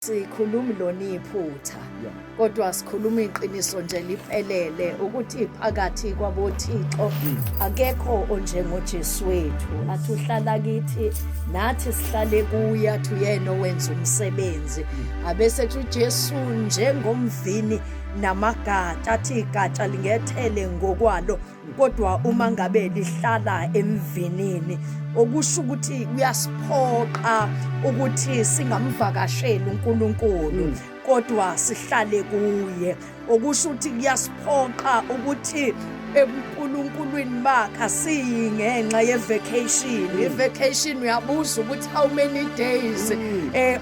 Sikhulumi lona iphutha kodwa sikhuluma iqiniso nje liphelele ukuthi phakathi kwabothixo akekho onjengoJesu wethu. Athi uhlala kithi, nathi sihlale kuye, athi uyena owenza umsebenzi. Abese kuthi uJesu njengomvini namagatsha, athi igatsha lingethele ngokwalo, kodwa uma ngabe lihlala emvinini, okusho ukuthi kuyasiphoqa ukuthi singamvakasheli uNkulunkulu, kodwa sihlale kuye. Okusho ukuthi kuyasiphoqa ukuthi ebuNkulunkulwini bakhe asiyi ngenxa ye-vacation. I-vacation uyabuza ukuthi how many days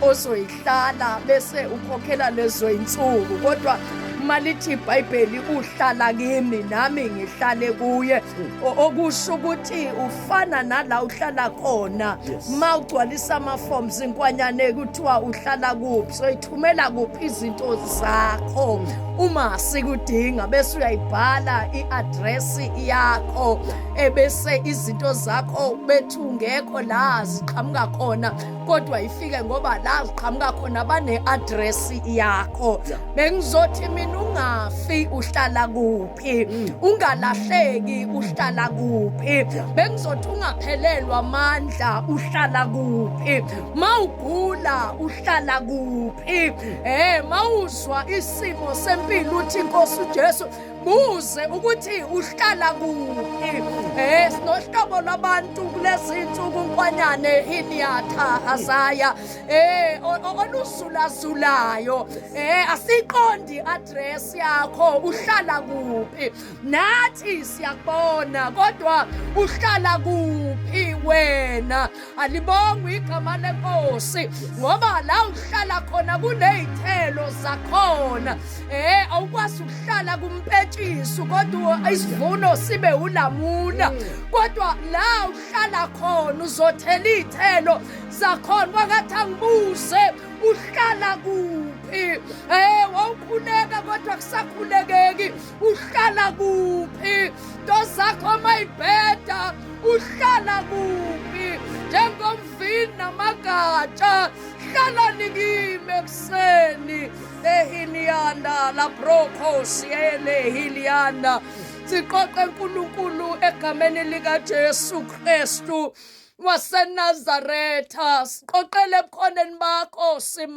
ozoyihlala, bese ukhokhela lezo insuku. Kodwa uma lithi iBhayibheli uhlala kimi nami ngihlale kuye, okusho ukuthi ufana nala uhlala khona. Ma ugcwalisa ama-forms inkwanyane kuthiwa uhlala kuphi, soyithumela kuphi izinto zakho uma sikudinga, bese uyayibhala i-address yakho, ebese izinto zakho bethu ungekho la ziqhamuka khona, kodwa ifike ngoba la ziqhamuka khona bane-address yakho. Bengizothi mina ungafi, uhlala kuphi? Ungalahleki, uhlala kuphi? Bengizothi ungaphelelwa amandla, uhlala kuphi? Mawugula, uhlala kuphi? Mawuzwa isimo sempilo uthi Inkosi uJesu, buze ukuthi uhlala kuphi. Sinohlobo lwabantu kulezi insuku nkwanyane hiniatha azaya oluzulazulayo, asiqondi address yakho, uhlala kuphi. Nathi siyakubona, kodwa uhlala kuphi wena? Alibongwe igama lenkosi, ngoba la uhlala khona kuney'thelo zakhona. Awukwazi ukuhlala kumpetshiso kodwa isivuno sibe ulamula, kodwa la uhlala khona uzothela iy'thelo zakhona. Kwakathi angibuze, uhlala kuphi? Wawukhuleka kodwa kusakhulekeki, uhlala kuphi? Nto zakho mayibheda, uhlala kuphi? Njengomvini namagatsha, hlalani kimi ekuseni ehiliyanda labrokos yele hiliyanda. Siqoqe uNkulunkulu egameni likaJesu Kristu waseNazaretha, siqoqele ebukhoneni bakho.